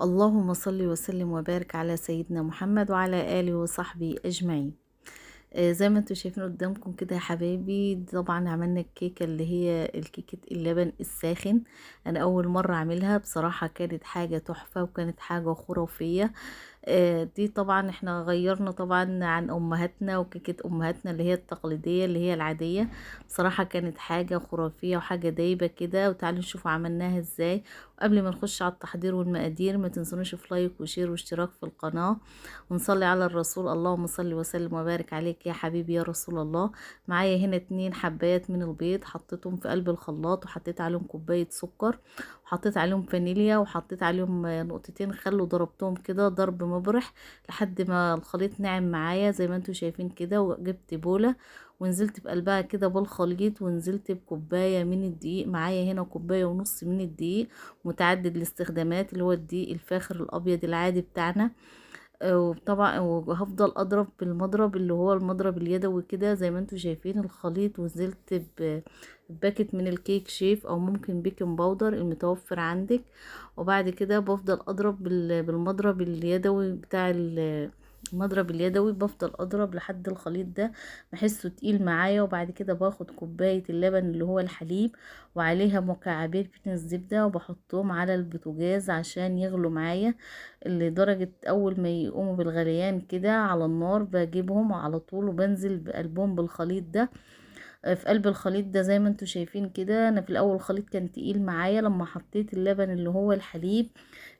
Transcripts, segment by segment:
اللهم صل وسلم وبارك على سيدنا محمد وعلى آله وصحبه أجمعين. زي ما انتم شايفين قدامكم كده يا حبايبي، طبعا عملنا الكيكة اللي هي الكيكة اللبن الساخن. انا اول مرة اعملها بصراحة، كانت حاجة تحفة وكانت حاجة خرافية. دي طبعا احنا غيرنا طبعا عن امهاتنا وكيكة امهاتنا اللي هي التقليدية اللي هي العادية. بصراحة كانت حاجة خرافية وحاجة دايبة كده، وتعالوا نشوف عملناها ازاي. وقبل ما نخش على التحضير والمقادير ما تنسونوش في like و share واشتراك في القناة، ونصلي على الرسول. اللهم صل وسلم وبارك عليك يا حبيبي يا رسول الله. معايا هنا 2 حبايات من البيض، حطيتهم في قلب الخلاط وحطيت عليهم كوباية سكر، وحطيت عليهم فانيليا، وحطيت عليهم نقطتين خل، وضربتهم كده ضرب مبرح لحد ما الخليط ناعم معايا زي ما انتم شايفين كده. وجبت بولة ونزلت بقلبها كده بالخليط، ونزلت بكوباية من الدقيق. معايا هنا كوباية ونص من الدقيق متعدد الاستخدامات اللي هو الدقيق الفاخر الابيض العادي بتاعنا. وطبعا وهفضل اضرب بالمضرب اللي هو المضرب اليدوي كده زي ما انتم شايفين الخليط. ونزلت بباكت من الكيك شيف او ممكن baking powder المتوفر عندك. وبعد كده بفضل اضرب بالمضرب اليدوي بتاع المضرب اليدوي، بفضل اضرب لحد الخليط ده بحسه تقيل معايا. وبعد كده باخد كوباية اللبن اللي هو الحليب وعليها مكعبين من الزبدة، وبحطهم على البوتاجاز عشان يغلوا معايا لدرجة اول ما يقوموا بالغليان كده على النار بجيبهم على طول وبنزل بقلبهم بالخليط ده في قلب الخليط ده زي ما انتم شايفين كده. انا في الاول الخليط كان تقيل معايا، لما حطيت اللبن اللي هو الحليب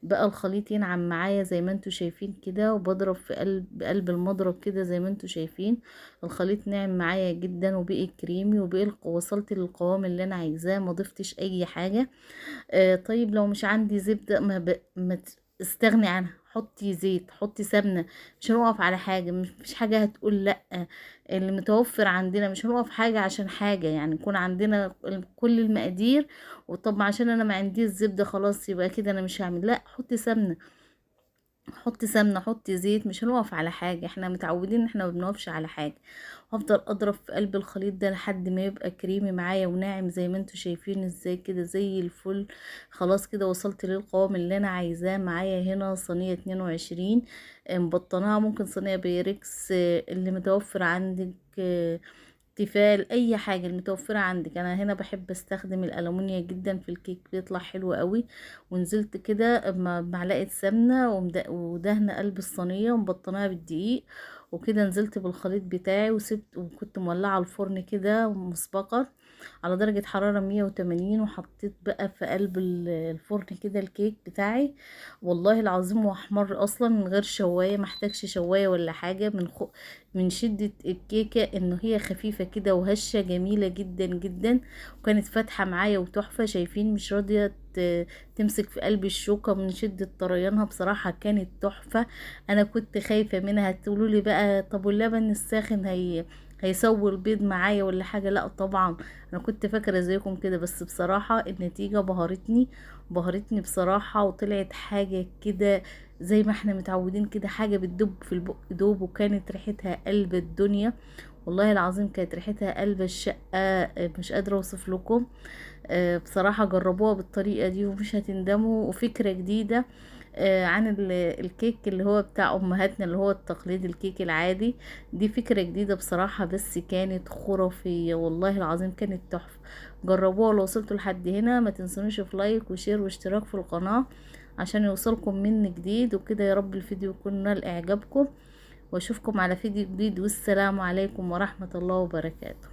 بقى الخليط ينعم معايا زي ما انتم شايفين كده. وبضرب في قلب المضرب كده زي ما انتم شايفين، الخليط ناعم معايا جدا وبقي كريمي وبقي وصلت للقوام اللي انا عايزاه، ما ضفتش اي حاجه. طيب لو مش عندي زبده ما استغني عنها، حطي زيت، حطي سمنه، مش هنقف على حاجه، مش حاجه هتقول لا، اللي متوفر عندنا مش هنقف حاجه عشان حاجه، يعني يكون عندنا كل المقادير. وطب عشان انا ما عنديش زبده خلاص يبقى كده انا مش هعمل، لا حطي سمنه، حطي سمنه، حطي زيت، مش هنقف على حاجه، احنا متعودين ان احنا ما بنقفش على حاجه. هفضل اضرب في قلب الخليط ده لحد ما يبقى كريمي معايا وناعم زي ما انتم شايفين ازاي كده زي الفل. خلاص كده وصلت للقوام اللي انا عايزاه. معايا هنا صينيه 22 مبطناها، ممكن صينيه بيركس اللي متوفر عندك، تيفال، اي حاجه المتوفره عندك. انا هنا بحب استخدم الالومنيا جدا في الكيك، بيطلع حلو قوي. ونزلت كده بمعلقه سمنه ودهنه قلب الصينيه ومبطناها بالدقيق وكده، نزلت بالخليط بتاعي وسبت، وكنت مولعه الفرن كده مسبقا على درجه حراره 180، وحطيت بقى في قلب الفرن كده الكيك بتاعي. والله العظيم واحمر اصلا من غير شوايه، ما احتاجش شوايه ولا حاجه، من شده الكيكه انه هي خفيفه كده وهشه جميله جدا جدا، وكانت فاتحه معايا وتحفه. شايفين مش راضيه تمسك في قلب الشوكه من شده طريانها، بصراحه كانت تحفه. انا كنت خايفه منها تقولوا لي بقى طب واللبن الساخن هيسوي البيض معايا ولا حاجه، لا طبعا انا كنت فاكره زيكم كده، بس بصراحه النتيجه بهرتني، بهرتني بصراحه، وطلعت حاجه كده زي ما احنا متعودين كده، حاجه بتدب في البق دوب، وكانت ريحتها قلب الدنيا والله العظيم، كانت ريحتها قلب الشقه، مش قادره اوصف لكم. بصراحه جربوها بالطريقه دي ومش هتندموا، وفكره جديده عن الكيك اللي هو بتاع امهاتنا اللي هو التقليد الكيك العادي. دي فكرة جديدة بصراحة، بس كانت خرافية والله العظيم، كانت تحفة. جربوها. لو وصلتوا لحد هنا ما تنسونيش في like و share واشتراك في القناة عشان يوصلكم مني جديد وكده. يا رب الفيديو يكون نال اعجابكم، واشوفكم على فيديو جديد، والسلام عليكم ورحمة الله وبركاته.